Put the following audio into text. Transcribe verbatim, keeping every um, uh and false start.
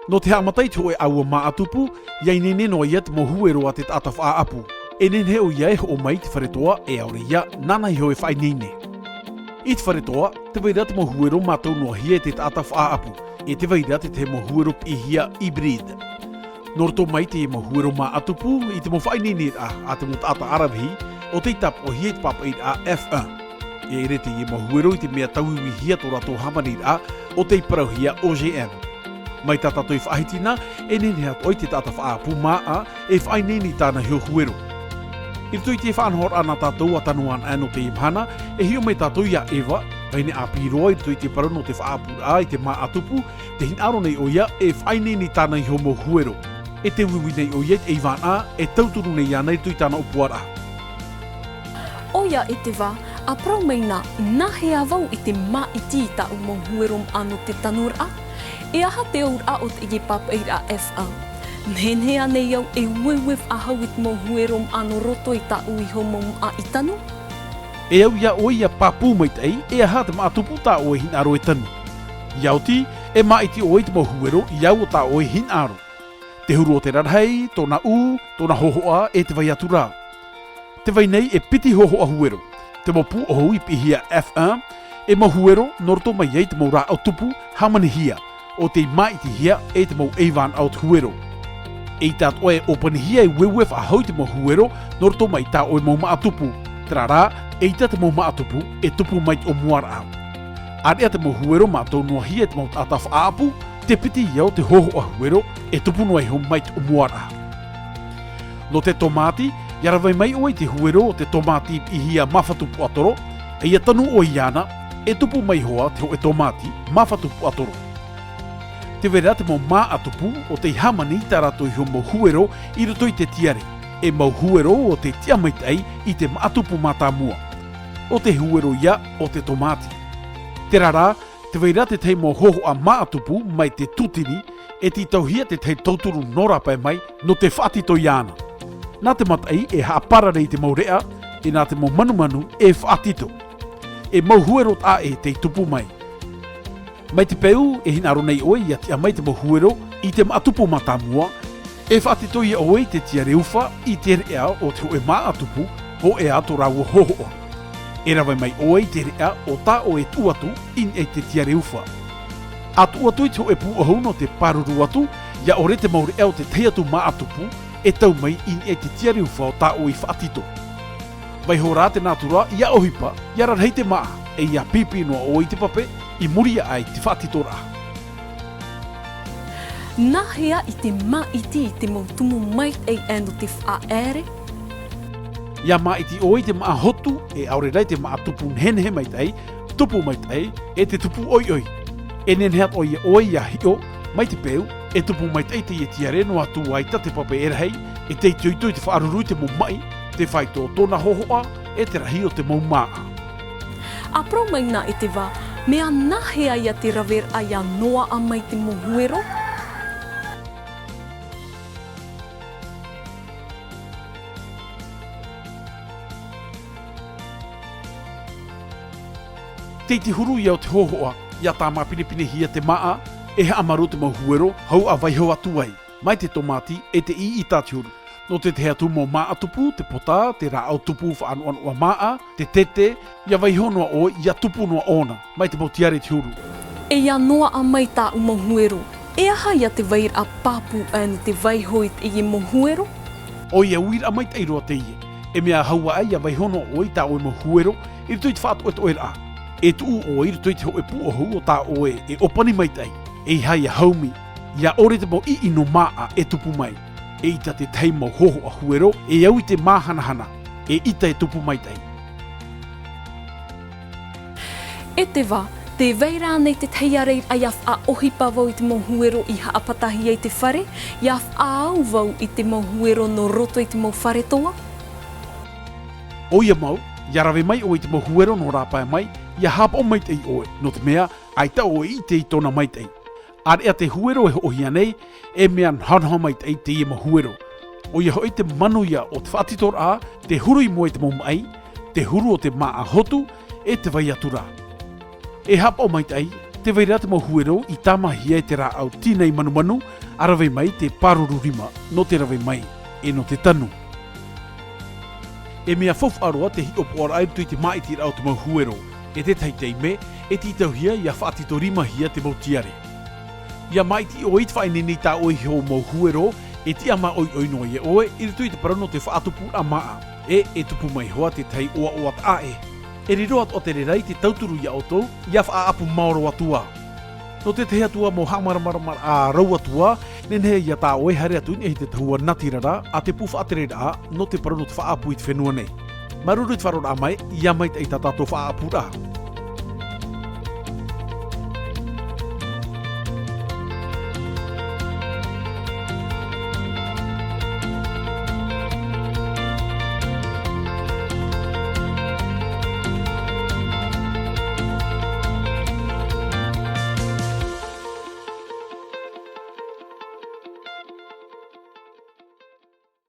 Nō te haʻamata i te hōʻē ʻāua māʻa tupu, ʻia ineine noa ïa te mau huero a te taʻata faʻaʻapu. E nehenehe ʻoia e hoʻo mai i te fare toa, e ʻaore ïa, nāna iho e faʻaineine. I te fare toa, tē vai ra te mau huero mātau noa hia e te taʻata faʻaʻapu, e tē vai ra te tahi mau huero piʻihia hybride. Nō roto mai te mau huero māʻa tupu, i te mau faʻaineineraʻa a te mau taʻata ʻaravihi, ʻo tei tāpaʻohia i te pāpaʻiraʻa F un. E ʻere teie mau huero i te mea tauiuihia tō rātou hāmaniraʻa, ʻo tei parauhia O G M. Mai tā tātou i faʻahiti na, e nehenehe atoʻa i te taʻata faʻaʻapu māʻa, e faʻaineine i tāna iho huero. I roto i te faʻanahoraʻa nā tātou a tanu anaʻe nō teie mahana, e hiʻo mai tātou iā Eva, vahine ʻāpī roa i roto i te parau nō te faʻaʻapuraʻa i te māʻa tupu, tē hinaʻaro nei ʻoia e faʻaineine i tāna iho mau huero. E tē uiui nei ʻoia i te ʻeivānaʻa, e tauturu nei iāna i roto i tāna ʻōpuaraʻa. ʻOia e Teva, ʻa parau mai na, nāhea vau i te māʻiti i tāʻu mau huero māʻa nō te tanuraʻa? E aha te auraʻa o teie pāpaʻiraʻa F un? Nehenehe ānei au e ueue faʻahou i te mau huero māʻa nō roto i tāʻu iho mau māʻa i tanu? E au iā ʻoe ʻia pāpū maitaʻi, e aha te māʻa tupu tā ʻoe e hinaʻaro e tanu. ʻIa oti, e māʻiti ʻoe i te mau huero i au o tā ʻoe e hinaʻaro. Te huru o te rarahi, tōna ʻū, tōna hōhoʻa, e te vai atu ra. Tē vai nei e piti hōhoʻa huero. Te mau pūʻohu i piʻihia F un, e mau huero nō roto mai ai te mau rāʻau tupu hāmanihia, ʻo tei māʻitihia e te mau ʻeivānaʻa o te huero. ʻEita atoʻa e ʻōpanihia e ueue faʻahou i te mau huero nō roto mai tā ʻoe mau māʻa tupu. Terā rā, ʻeita te mau māʻa tupu e tupu mai te ʻōmuaraʻa. ʻĀreʻa te mau huero mātau noa hia e te mau taʻata faʻaʻapu, te piti ïa o te hōhoʻa huero e tupu noa iho mai te ʻōmuaraʻa. Nō te tōmāti, ʻia rave mai ʻoe i te huero o te tōmāti i piʻihia māfatu puaʻatoro, e ʻia tanu ʻoe iāna, e tupu mai iho ā te hōʻē tōmāti māfatu puaʻatoro. Tē vai ra te mau māʻa tupu ʻo tei hāmani i tā rātou iho mau huero i roto i te tiare, e mau huero ʻo tei tiʻa maitaʻi i te māʻa tupu mātāmua. ʻO te huero ïa o te tōmāti. Terā rā, tē vai ra te tahi mau hōhoʻa māʻa tupu mai te tūtini, e tītauhia te tahi tauturu nō rāpae mai, nō te faʻatito iāna. Nā te mataʻi e haʻaparare i te mau reʻa, e nā te mau manumanu e faʻatito. E mau huero taʻa ʻē tei tupu mai. Mai te peu, e hinaʻaro nei ʻoe ʻia tiʻa mai te mau huero i te māʻa tupu mātāmua, e faʻatito ïa ʻoe i te tiare ufa i te reʻa o te hōʻē māʻa tupu, hōʻē ā tō rāua hōhoʻa. E rave mai ʻoe i te reʻa o tā ʻoe e tuʻu atu i niʻa i te tiare ufa. ʻA tuʻu atu i te hōʻē pūʻohu nō te pāruru atu, ʻia ʻore te mau reʻa o te tahi atu māʻa tupu e tau mai i niʻa i te tiare ufa o tā ʻoe i faʻatito. Vaiiho rā te nātura ʻia ʻohipa, ʻia rarahi te māʻa, e ʻia pīpī noa ʻoe i te pape, i muri aʻe i te faʻatitoraʻa. Nāhea i te māʻiti i te mau tumu maitaʻi ʻē nō te faʻaʻere? ʻIa māʻiti ʻoe i te māʻa hotu, e ʻaore rā i te māʻa tupu nehenehe maitaʻi, tupu maitaʻi, e te tupu ʻoiʻoi. E nehenehe atoʻa ïa ʻoe ʻia hiʻo, mai te peu, e tupu maitaʻi teie tiare noa atu ā ʻaita te pape e rahi, e tei itoito i te faʻaruru i te mau maʻi, te faito o tōna hōhoʻa, e te rahi o te mau māʻa. ʻA parau mai na e Teva, mea nāhea ïa te raveraʻa ʻia noaʻa mai te mau huero? Tei te huru ïa o te hōhoʻa, ʻia tāmā pinepinehia te māʻa, e haʻamaru te mau huero, hau ʻa vaiiho atu ai, mai te tōmāti, e te ʻiʻita te huru. Nō te tahi atu mau māʻa tupu, te pota, te rāʻau tupu faʻanoʻanoʻa māʻa, te tete, ʻia vaiiho noa ʻoe, ʻia tupu noa ʻōna, mai te mau tiare te huru. E ʻia noaʻa mai tāʻu mau huero, e aha ïa te vairaʻa pāpū ʻē nō te vaiiho i teie mau huero? ʻOia uiraʻa maitaʻi roa teie, e mea hau aʻe ʻia vaiiho noa ʻoe i tā ʻoe mau huero, i roto i te faʻatoʻetoʻeraʻa. E tuʻu ʻoe i roto i te hōʻē pūʻohu o tā ʻoe e ʻōpani maitaʻi, ʻeiaha ʻia haumi, ʻia ʻore te mau ʻiʻino māʻa e tupu mai. ʻEita te tahi mau hōhoʻa huero, e au i te māhanahana, e ʻita e tupu maitaʻi. E Teva, tē vai ra ānei te tahi ʻāreiraʻa ʻia faʻaʻohipa vau i te mau huero i haʻapatahia i te fare, ʻia faʻaau vau i te mau huero nō roto i te mau fare toa? ʻOia mau, ʻia rave mai ʻoe i te mau huero nō rāpae mai, ʻia haʻapaʻo maitaʻi ʻoe, nō te mea, ʻaita ʻoe i ʻite i tōna maitaʻi. ʻĀreʻa te huero e hoʻohia nei, e mea nahonaho maitaʻi teie mau huero. ʻOia hoʻi te manu ïa o te faʻatitoraʻa, te huru i mua i te mau maʻi, te huru o te māʻa hotu, e te vai atu ra. E haʻapaʻo maitaʻi, Tē vai ra te mau huero i tāmāhia e te rāʻau tīnai manumanu, a rave mai te pāruru rima nō te rave mai e nō te tanu. E mea faufaʻa roa te hiʻopoʻaraʻa i roto i te māʻitiraʻa o te mau huero. E tētahi taime, e tītauhia ʻia faʻatito rimahia te mau tiare. ʻIa māʻiti ʻoe i te faʻaineine i tā ʻoe iho mau huero, e tiʻa māʻoiʻoi noa ia ʻoe i roto i te parau nō te faʻatupuraʻa māʻa. E, e tupu mai hoʻi tētahi ʻoaʻoa taʻa ʻē. E riro atoʻa te reira i te tauturu ia ʻoutou, ʻia faʻaʻapu maoro atu ā. Nō te tahi atu ā mau haʻamāramaramaraʻa rau atu ā, nehenehe ia tā ʻoe e haere atu i niʻa i te tahua natirara a te pū faʻatereraʻa nō te parau nō te faʻaʻapu i te fenua nei. Māuruuru i te faʻaroʻoraʻa mai, ʻia maitaʻi tā tātou faʻaʻapuraʻa.